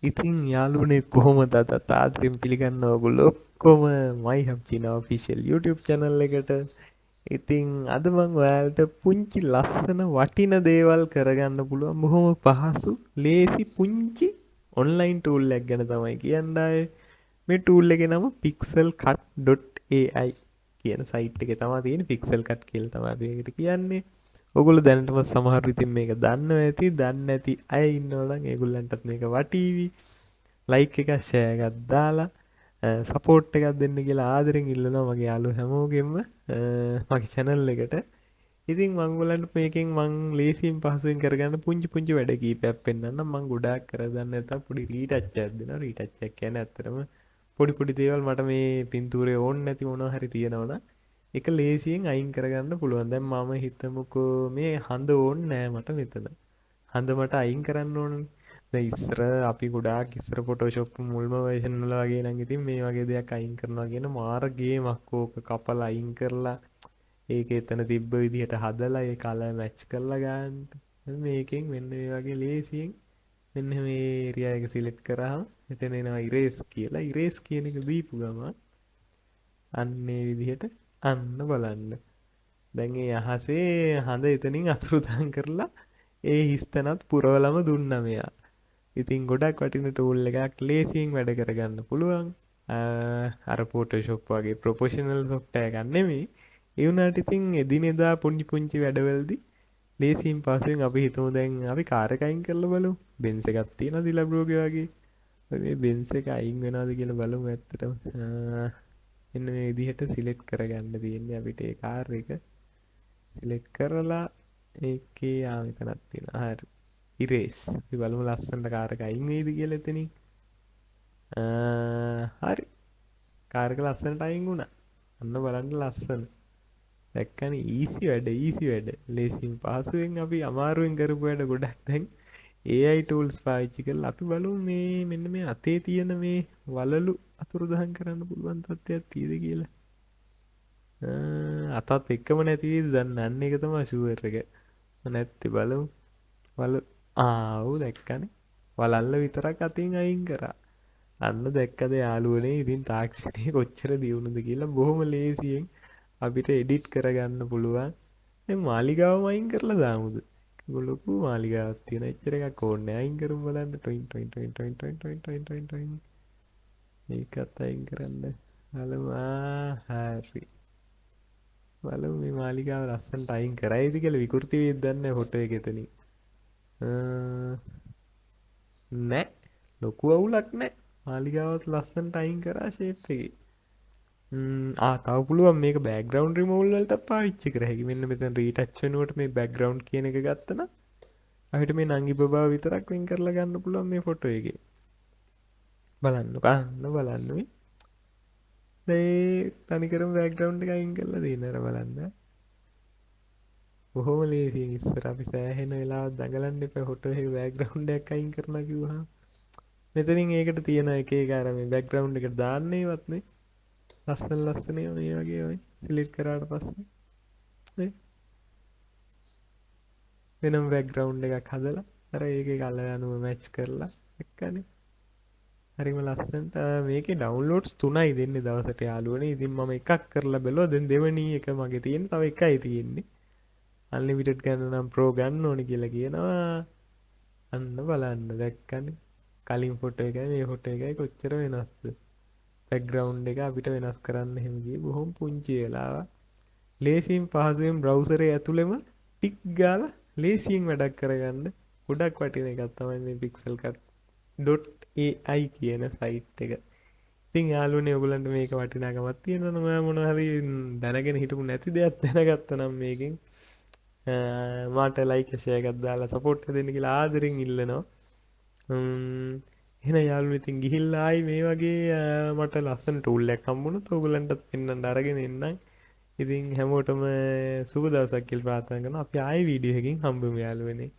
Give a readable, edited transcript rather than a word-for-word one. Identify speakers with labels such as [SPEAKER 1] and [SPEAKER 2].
[SPEAKER 1] ඉතින් යාළුවනේ, කොහොමද? අදත් ආදරෙන් පිළිගන්නවා ඔයගොල්ලෝ ඔක්කොම My Hub China official YouTube channel එකට. ඉතින් අද මං ඔයාලට පුංචි ලස්සන වටින දේවල් කරගන්න පුළුවන් බොහොම පහසු ලේසි පුංචි ඔන්ලයින් ටූල් එකක් ගැන තමයි කියන්න ආයේ. මේ ටූල් එකේ නම pixelcut.ai කියන සයිට් එකේ තමයි තියෙන. Pixelcut කියලා තමයි අපි ඒකට කියන්නේ. ඔගොල්ලෝ දැනටම සමහර ඉතින් මේක දන්නවා ඇති. දන්නේ නැති අය ඉන්නවා නම් ඒගොල්ලන්ටත් මේක වටීවි. ලයික් එකක්, ෂෙයා එකක් දාලා සපෝට් එකක් දෙන්න කියලා ආදරෙන් ඉල්ලනවා මගේ යාළුවෝ හැමෝගෙම මගේ චැනල් එකට. ඉතින් මං ඔයගොල්ලන්ට මේකෙන් මං ලේසියෙන් පහසුවෙන් කරගන්න පුංචි පුංචි වැඩ කීපයක් පෙන්නන්නම්. මං ගොඩාක් කරගන්න නැත්නම් පොඩි රීටච් එකක් දෙනවා. රීටච් එකක් කියන්නේ ඇත්තටම පොඩි පොඩි දේවල් මට මේ පින්තූරේ ඕනේ නැති මොනවා හරි තියෙනවා නම් ඒක ලේසියෙන් අයින් කරගන්න පුළුවන්. දැන් මම හිතමුකෝ මේ හඳ ඕනේ නෑ මට මෙතන. හඳ මට අයින් කරන්න ඕනනේ. දැන් ඉස්සර අපි ගොඩාක් ඉස්සර ෆොටෝෂොප් මුල්ම වර්ෂන් වල වගේ නම් ඉතින් මේ වගේ දෙයක් අයින් කරනවා කියන මාර ගේමක්. ඕක කපලා අයින් කරලා ඒක එතන තිබ්බ විදිහට හදලා ඒ කලර් මැච් කරලා ගන්න. මේකෙන් මෙන්න මේ වගේ ලේසියෙන් මෙන්න මේ ඒරියා එක සිලෙක්ට් කරාම එතන එනවා ඉරේස් කියලා. ඉරේස් කියන එක දීපු ගමන් අන්න ඒ විදිහට, අන්න බලන්න. දැන් ඒ අහසේ හඳ එතනින් අතුරුදහන් කරලා ඒ හිස්තැනත් පුරවලම දුන්නා මෙයා. ඉතින් ගොඩක් වටින ටූල් එකක්, ලේසියෙන් වැඩ කරගන්න පුළුවන්. අර ෆොටෝෂොප් වගේ ප්‍රොෆෙෂනල් සොෆ්ට්වෙයාර් එකක් නෙමෙයි. ඒ වුණාට ඉතින් එදිනෙදා පුංචි පුංචි වැඩවලදී ලේසියෙන් පහසුවෙන්. අපි හිතමු දැන් අපි කාර් එක අයින් කරලා බලමු. බෙන්ස් එකක් තියෙනවා දිලබ්‍රෝගේ වගේ. මේ බෙන්ස් එක අයින් වෙනවද කියලා බලමු ඇත්තටම. මෙන්න මේ විදිහට සිලෙක්ට් කරගන්න තියෙන්නේ අපිට ඒ කාර් එක. සිලෙක්ට් කරලා ඒකේ ආ මෙතනක් තියෙනවා. හරි. ඉරේස්. අපි බලමු ලස්සනට කාර් එක අයින් වෙයිද කියලා එතනින්. හරි. කාර් එක ලස්සනට අයින් වුණා. අන්න බලන්න ලස්සන. දැක්කනේ, ඊසි වැඩ, ඊසි වැඩ. ලේසියෙන් පහසුවෙන් අපි අමාරුවෙන් කරපු වැඩ ගොඩක් දැන් AI tools පාවිච්චි කරලා. අපි බලමු මේ මෙන්න මේ අතේ තියෙන මේ වලලු අතුරුදහන් කරන්න පුළුවන් තත්ත්වයක් තියෙද කියලා. අතත් එක්කම නැති වේද දන්නේ. අන්න ඒක තමයි ෂුවර් එක. නැත්තේ බලමු. වල ආ ඔව්, දැක්කනේ. වලල්ල විතරක් අතින් අයින් කරා. අන්න දැක්කද යාළුවනේ, ඉතින් තාක්ෂණය කොච්චර දියුණුද කියලා. බොහොම ලේසියෙන් අපිට එඩිට් කරගන්න පුළුවන්. දැන් මාලිගාවම අයින් කරලා දාමුද? ලොකු මාලිගාවක් තියෙන. එච්චර එකක් ඕනේ නෑ. අයින් කරමු බලන්න. ටොයින් ටොයින් ටොයින් ටොයින් ටොයින් ටොයින් ටොයින් ටොයින් ටොයින්. මේකත් අයින් කරන්න. බලමු. ආ හරි. බලමු මේ මාලිගාව ලස්සනට අයින් කරයිද කියලා. විකෘති වේද දන්නේ නෑ ෆොටෝ එක එතනින්. නෑ, ලොකු අවුලක් නෑ. මාලිගාවත් ලස්සනට අයින් කරා ෂේප් එකේ. ආ තව පුළුවන් මේක බෑග්ග්‍රවුන්ඩ් රිමූවල් වලට පාවිච්චි කර හැකි. මෙන්න මෙතන රීටච් වෙනුවට මේ බෑග්ග්‍රවුන්ඩ් කියන එක ගත්තනම් අපිට මේ නංගි බබා විතරක් වෙන් කරලා ගන්න පුළුවන් මේ ෆොටෝ එකේ. බලන්නකෝ, අන්න බලන්න මේ. මේ තනිකරම බෑග්ග්‍රවුන්ඩ් එක අයින් කරලා තියෙන අර බලන්න. බොහොම ලේසියෙන්. ඉස්සර අපි සෑහෙන වෙලාවක් දඟලන්න එපා ෆොටෝ එකේ බෑග්ග්‍රවුන්ඩ් එකක් අයින් කරනවා කිව්වහම. මෙතනින් ඒකට තියෙන එක එක අර මේ බෑග්ග්‍රවුන්ඩ් එකට දාන්න ඒවත් නේ. ලස්සන ලස්සන ඒවා මේ වගේ ඔය සිලෙක්ට් කරාට පස්සේ නේ වෙනම බෑග්ග්‍රවුන්ඩ් එකක් හදලා අර ඒකේ කලර් අනුව මැච් කරලා එක්කනේ. හරිම ලස්සනට. මේකේ ඩවුන්ලෝඩ්ස් තුනයි දෙන්නේ දවසට යාළුවනේ. ඉතින් මම එකක් කරලා බැලුවා. දැන් දෙවෙනි එක මගේ තියෙන තව එකයි තියෙන්නේ. අන්ලිමිටඩ් ගන්න නම් ප්‍රෝ ගන්න ඕනේ කියලා කියනවා. අන්න බලන්න, දැක්කනේ. කලින් ෆොටෝ එකයි මේ ෆොටෝ එකයි කොච්චර වෙනස්ද? බෑග්ග්‍රවුන්ඩ් එක අපිට වෙනස් කරන්න එහෙම ගියේ බොහොම පුංචි වෙලාවක්. ලේසියෙන් පහසුවෙන් බ්‍රවුසරේ ඇතුළෙම ටික් ගාලා ලේසියෙන් වැඩක් කරගන්න ගොඩක් වටින එකක් තමයි මේ pixelcut.ai කියන සයිට් එක. ඉතින් යාළුවනේ, ඔයගොල්ලන්ට මේක වටිනාකමක් තියෙනවා නම්, ඔයා මොනවා හරි දැනගෙන හිටපු නැති දෙයක් දැනගත්තා නම් මේකෙන් මට ලයික්, ෂෙයා එකක් දාලා සපෝට් එක දෙන්න කියලා ආදරෙන් ඉල්ලනවා. එහෙනම් යාළුවනේ, ඉතින් ගිහිල්ලා ආයි මේ වගේ මට ලස්සන ටූල් එකක් හම්බුනොත් ඔයගොල්ලන්ටත් පෙන්නන්න අරගෙන එන්නම්. ඉතින් හැමෝටම සුබ දවසක් කියලා ප්‍රාර්ථනා කරනවා. අපි ආයේ වීඩියෝ එකකින් හම්බෙමු යාළුවනේ.